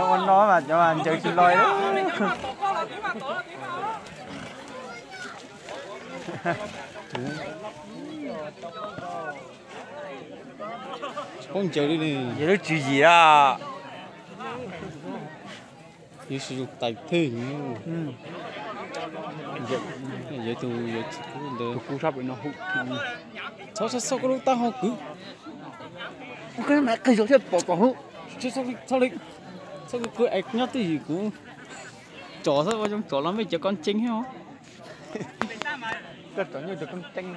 Ua no mas cov mas ncaws tsis loj. Tsis paub ncaws li ne. Yog lub tswv yim a. Yuav tsum tais thwj. Yuav tus yuav tsis kub ntawd. Txhob txhob txhob koj lub taub hau kwv. Qhov zoo thiaj pom kom hu. Txhob li, txhob li, txhob li kwv es nyob twj ywm kuv. Tsom xwb ua zoo tsom los mej cov koj ntseeg thiab os. Koj tsom nyuj rau koj ntseeg.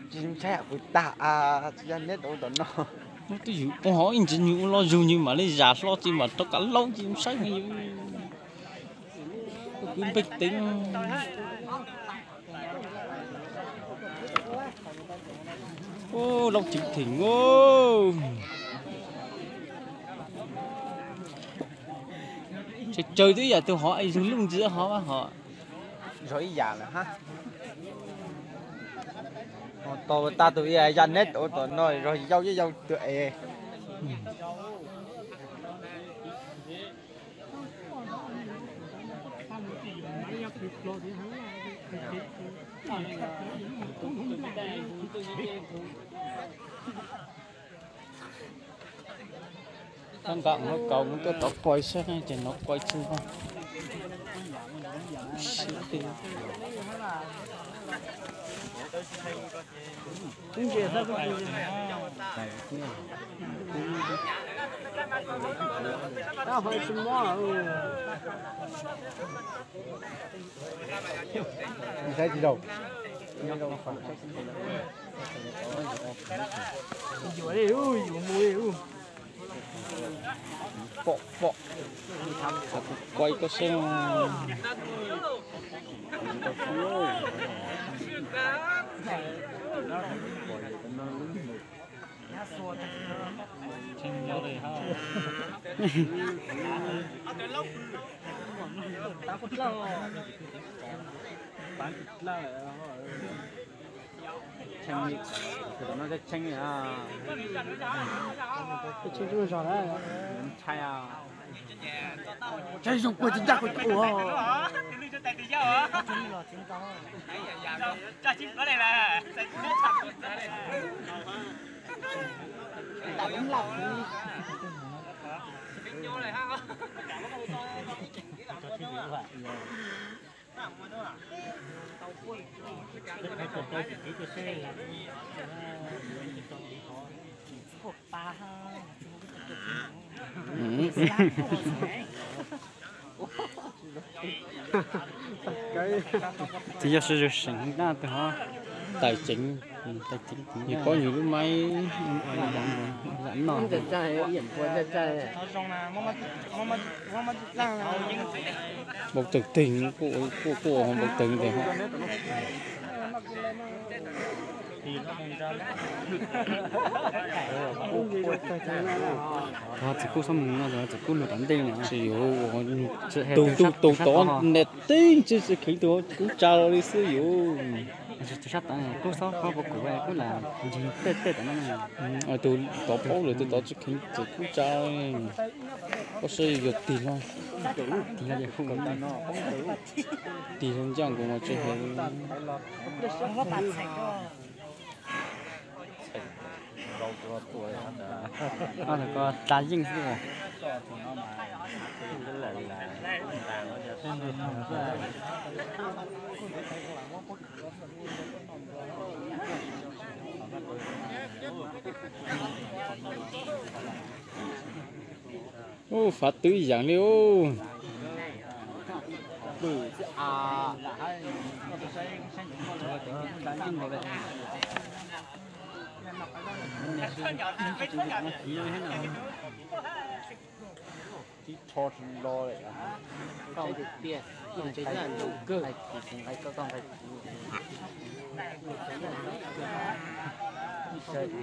Tsis ntshai kuv tag, tsis yog neb tau tom no. Twj ywm ua hov ib ntsis nws ua loj zug nws mam li zam hlo ces mam rov kav laub ces saib heev yus. Kwv npej teev. Laub ceev theem. Tsawg tsawg twb yam tus hov es zug lub ntxiv hov hov. Zog ib yam lawm hab. Tau tag tus ya neb ua tom no zog yau ib yau tus es. Tab nqa no kaus mus tuaj tod quaj saib ces no quaj txog. Saib tsis tau. Yuav li, yuav mus li. Pom pom. Kuv kuaj koj saib. Tshee li, no tshee li. Tshee zoo kuj tsis ncaj kuj ua. Tsis yog sib zog seem na tus hov. Tais ceev, tais ceev, nws paub nws lub maib. Npau taws teg, kuj kuj npau taws tes. Txiv kub xob mus no, txiv kub lug tom ntej no. Tsis yuav, tus tus tus tod niam tij tsis tsis kheev tus kub tsa los li xwb yuav. Tus sab tom kub xob kub puas kuv kub lam ncig tej tej tom no. Tus tod paub lawm tus tod tsis kheev txiv kub tsa. Koj saib yog tig hlo, tig hlo ces hu, tig hlo ncaj nkaus mas tsis hais. Ko tsa yeej xwb. Ub, fav twb ib yaam li ub. Tib tsho tsis lo lawm.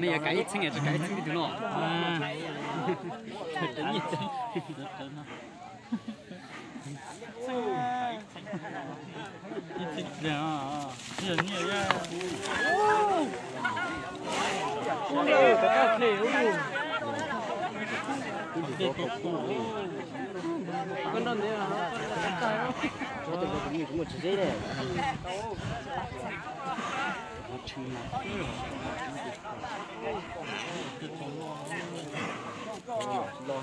Nej yuav kav ib txheeb, tsis kav ib txheeb tus no.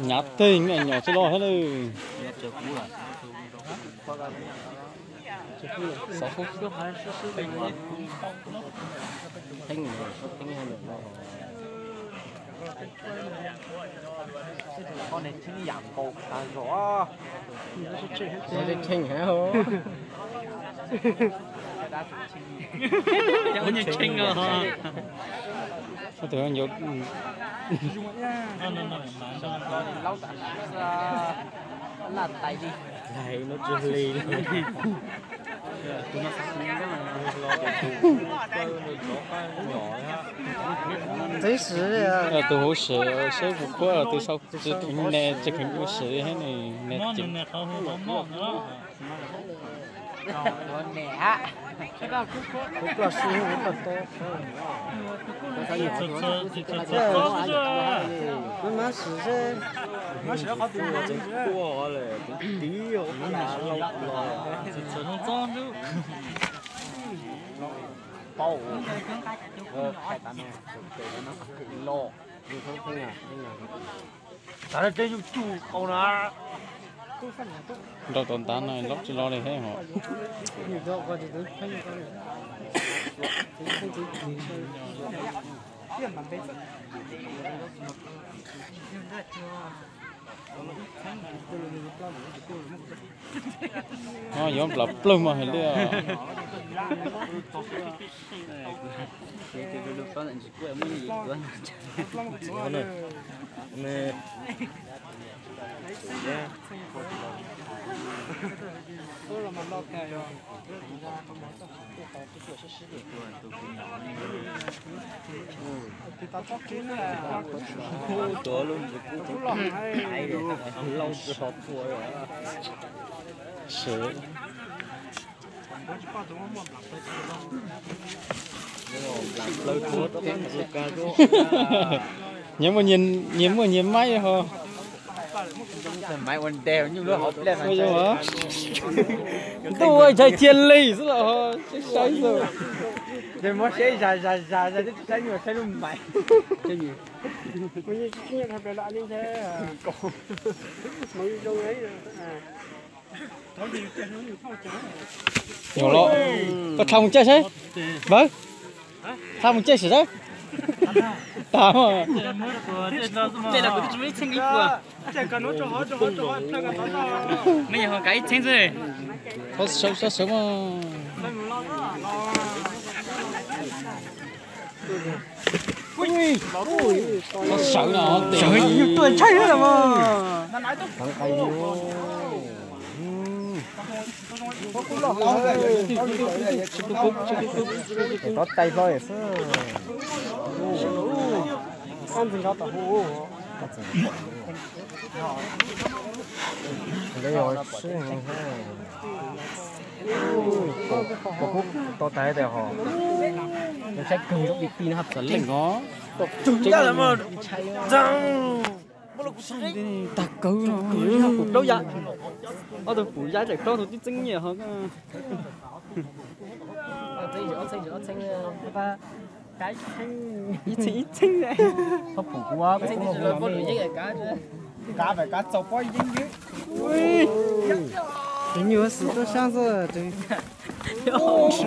Nyav teg me nyuam tsis los thiab lawm. Tus huv sim saib puas khuab, tus sau tsis ne tsis kheev ua sim thiab ne. Nrau tau ntav no laub tsis lo li thiab hos. No yuav nplam plawg mas hais li. Nyias muaj nyias maib ho. Ntuj, ua ntshai cia li xwb los ho saib xwb. Saib nyuam saib lub maim. Nyuam los, koj tha mus caij saib. Vawv, tha mus caij saib. Tag. Sawv sawv mas. Sawv no, sawv tuaj ntshai mas. Tov tais hlo xwb. Kuv kuj tau tas tias ho, saib kawg lub di ti no haj txawv leej os. Tag kawg no, pum plaub ya, ob tug pum ya tseem plaub tug tib txeeb nyiaj ho. Ib txheeb ib txheeb. Kav pem kav txaus pob yeeb yeeb. Tus nyuj xwm tuaj sab xwb.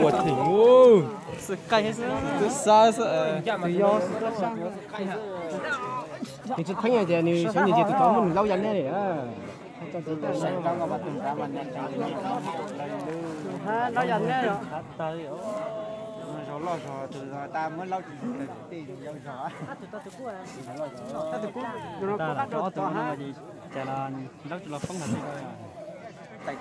Ua theem ub. Xwm qaij xwb. Tuaj sab xwb. Tus yau xwm tuaj sab. Nws tsis theeb tias nws xyov nws tias tus tod muab nws laub ya neb li. Laub ya neb os. Zog loj zog tus tas muab laub tsis tej yau zog. Tus no kuj qab rau tus tod. Cas los lawv tsis los poob hauv tej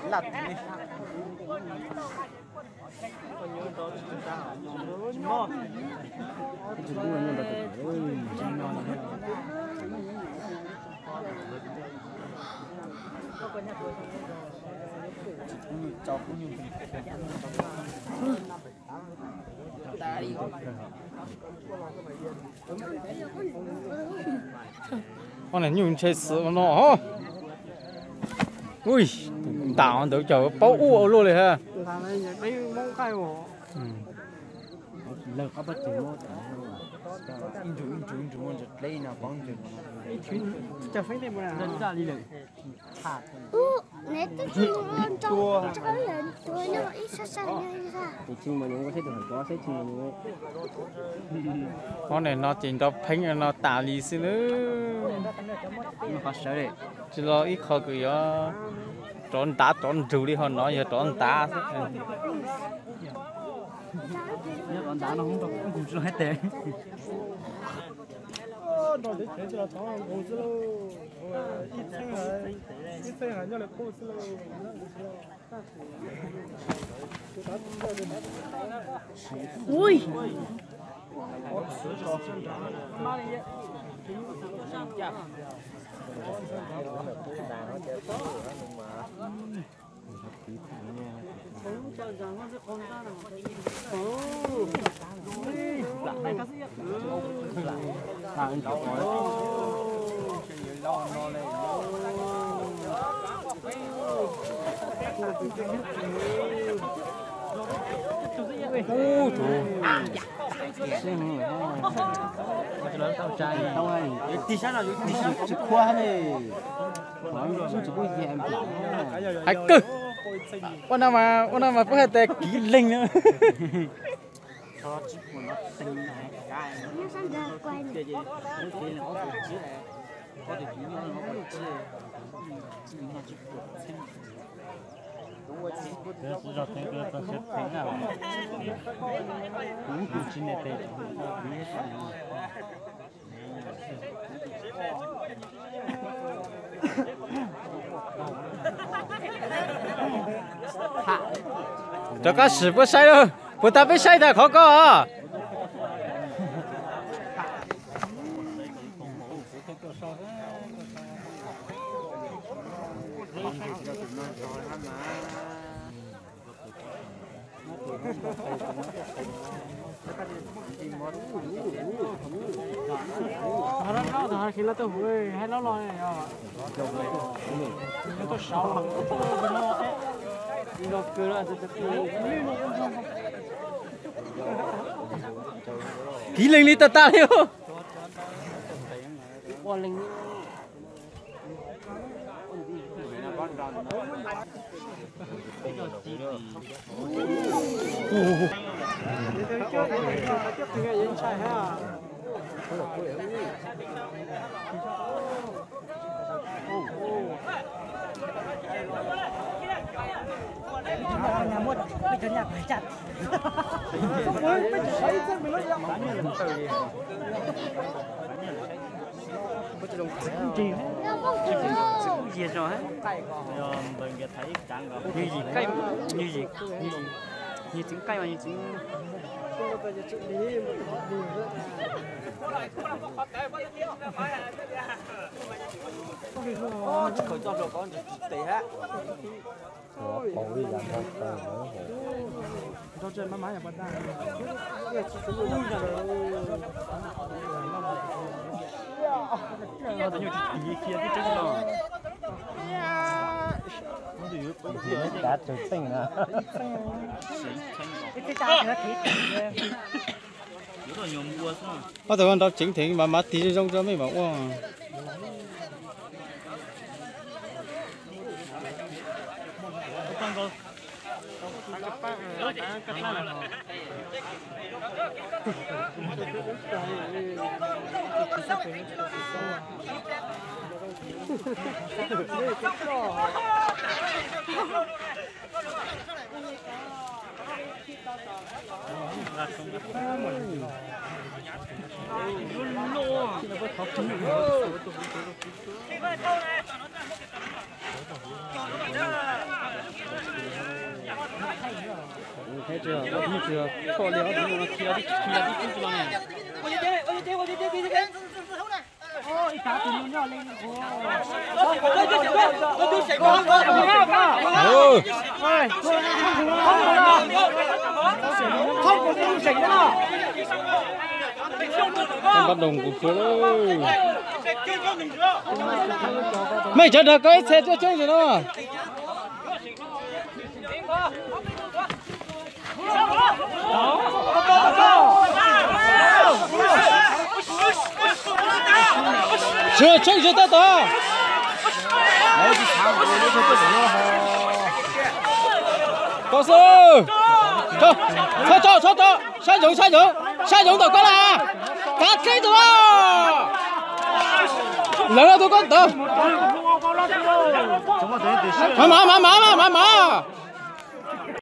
ko. Ua niam nyuj ntshe xwb ua no. Ui, ntam ntawd cov paub ua ua luaj li ha. Qhov nim no ces nrov pheeb no tas li xwb na. Tsis los ib qho kws yuav rov ntav rov nrug li ho no yog rov ntav xwb. Ui. Ub, tsis khuab li. Hais kawg. Ua no mas, ua no mas kuv hais tias kiv leeg na. Rov qab sim puab saib lawm, puas tas peb saib tas qhov ko os. Kiv leeg li tas tas li. Yog ntawd nkaus thaiv ib kav nkaus, nws yim qaij, nws yim, nws tseem qaij mas nws tseem. Kav tsawg tseej na. Ob tug nrau ceev theem mas mav tig zoo zoo rau mej mam ua. Bắt đầu cuộc chiến rồi. Mej cov nrog koj ib txhia coob coob ntawm no. Sawv tsheej sawv tab tom. Koj xwb. Tso, tso, tso, tso. Sab yoov, sab yoov, sab yoov ntawm koj na. Kav tsij tus. Lawv no tus koj ntawd. Mav mav mav mav mav mav.